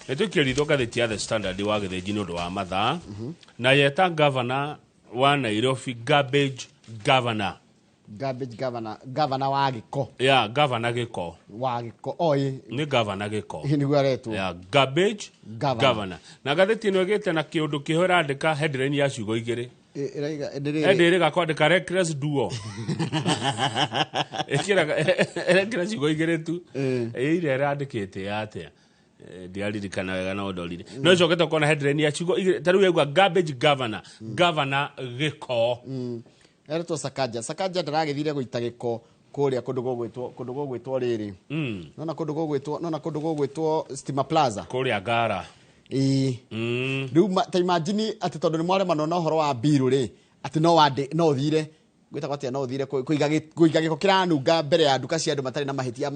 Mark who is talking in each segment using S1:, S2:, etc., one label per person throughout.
S1: Nĩ tũikie ritho ngathĩti ya The Standard wa Gĩthĩnji nĩ ũndũ wa mathaa, na yeta gavana wa Nairobi garbage governor.
S2: Garbage governor, governor wa gĩko.
S1: Ya gavana gĩko.
S2: Wa gĩko oi.
S1: Nĩ gavana gĩko.
S2: Nĩguo aretwo.
S1: Ya garbage
S2: governor.
S1: Governor. Na ngathĩti ĩno ĩgĩte na kĩũndũ kĩho ĩrandĩka headline ya ciugo igĩrĩ.
S2: Ĩraiga ndĩrĩrĩ.
S1: Ĩndĩ ĩrĩga kwandĩka reckless duo. Ĩkĩraga ĩrekĩra ciugo igĩrĩ tu. Ĩira ĩrandĩkĩte atĩa? Ndiaririkana wega no ndorire, no ĩcokete ũkona headline ya ciugo igĩrĩ ta rĩu yaigua garbage governor, governor gĩko.
S2: Eretwo Sakaja. Sakaja ndaragĩthire gũita gĩko kũrĩa kũndũ gũgwĩtwo rĩrĩ, nona kũndũ gũgwĩtwo, nona kũndũ gũgwĩtwo Stima Plaza.
S1: Kũrĩa Ngara.
S2: Ĩĩ. Rĩu ta imagine atĩ tondũ nĩ mwaremanwo na ũhoro wa mbiru rĩ, atĩ no wandĩ no ũthire gwĩtagwo atĩa, no ũthire kũiga gĩko kĩranunga mbere ya nduka cia andũ matarĩ na mahĩtia,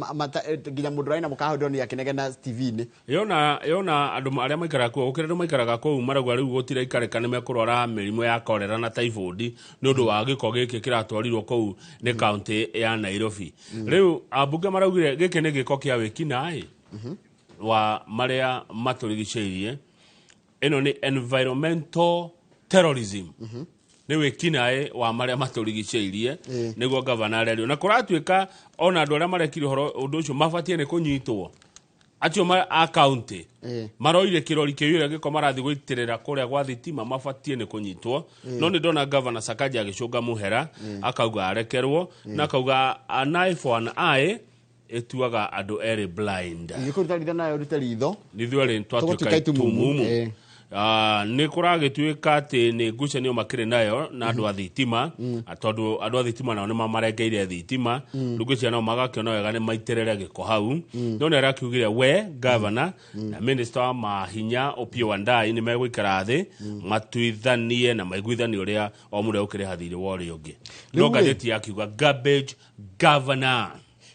S2: nginya mũndũ ũrarĩ na mũkawa ndĩronire akĩnegena TV-inĩ.
S1: Yona andũ arĩa maikaraga kuo, gũkĩra andũ maikaraga kũu marauga rĩu gũtiraikarĩka, nĩ mekũrwara mĩrimũ ya korera na typhoid nĩ ũndũ wa gĩko gĩkĩ kĩratwarirwo kũu nĩ kaunti ya Nairobi. Rĩu ambunge maraugire gĩkĩ nĩ gĩko kĩa wĩkinaĩ wa marĩa matũrigicĩirie, ĩno nĩ environmental terrorism, nĩ wĩkinaĩ wa marĩa matũrigicĩirie. Nĩguo gavana arerio na kũratuĩka ona andũ arĩa marekire ũhoro ũndũ ũcio mabatiĩ nĩ kũnyitwo, acio a kaunti maroire kĩrori kĩiyũre gĩko marathiĩ gũitĩrĩra kũrĩa gwa thitima, mabatiĩ nĩ kũnyitwo. No nĩ ndona gavana Sakaja agĩcũnga mũhera, akauga arekerwo, na akauga an eye for an eye ĩtuaga andũ erĩ blind.
S2: Ingĩkũruta ritho nayo ũrute ritho.
S1: Ithuerĩ twatuĩka
S2: Tũgũtuĩka itumumu.
S1: Itumumu. Nĩ kũragĩtuĩka atĩ nĩ ngucanio makĩrĩ nayo na andũ a thitima, tondũ andũ a thitima nao nĩ mamarengeire thitima. Rĩu ngwĩciria nao magakĩona wega nĩ maitĩrĩre gĩko hau. No nĩ arakiugire we gavana na minister wa mahinya Opiyo Wandayi nĩ megũikara thĩ matuithanie na maiguithanie ũrĩa o mũndũ egũkĩrĩha thirĩ wa ũrĩa ũngĩ. No
S2: Rĩu rĩ-
S1: ngathĩti yakiuga garbage governor.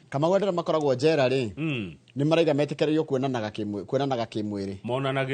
S2: Kamau, andũ arĩa makoragwo njera rĩ, nĩ maraiga metĩkĩrĩrio kuonanaga kĩmwĩrĩ.
S1: Monanagĩre.